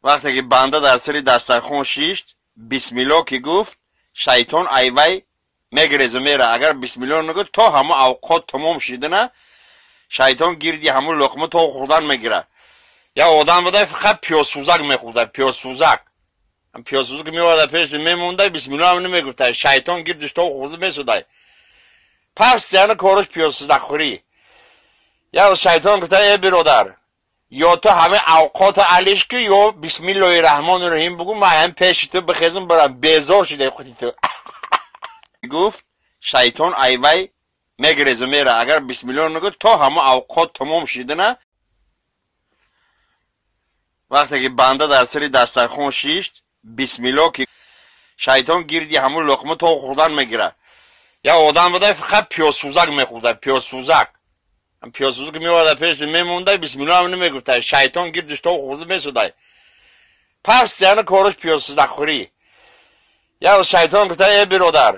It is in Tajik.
Вақте ки банда дар сари дастархон шишт, бисмилло ки гуфт, шайтон айвай мегирезу мера. Агар бисмилло нагӯ, то ҳамун авқот тамом шидана, шайтон гирди ҳамун луқма то хӯрдан мегирад. Як одам буда, фақат пиёзсӯзак мехӯрда, пиёзсӯзак. Пиёзсӯзак меоварда, пеш мемонда, бисмилло ҳам намегуфта, шайтон гирдиш то хӯрда месудай. Пас яъне кораш пиёзсӯзакхӯрӣ. Як шайтон гуфта: «Э биродар, ё ту ҳама авқота алиш ки, ё бисмиллоҳи раҳмони раҳим бугӯ, ман ҳам пеши ту бихезам барам, безор шуда худи ту». Гуфт, шайтон айвай мегирезу мера. Агар бисмилло нагӯ, то ҳамун авқот тамом шидана, вақте ки банда дар сари дастархон шишт, бисмилло ки, шайтон гирди ҳамун луқма то хӯрдан мегирад. Як одам буда, фақат пиёзсӯзак мехӯрда, пиёзсӯзак. Пиёзсӯзак меоварда, пеш мемонда, бисмилло ҳам намегуфта, шайтон гирдиш то хӯрда месудай. Пас яъне кораш пиёзсӯзакхӯрӣ. Як шайтон гуфта: «Э биродар,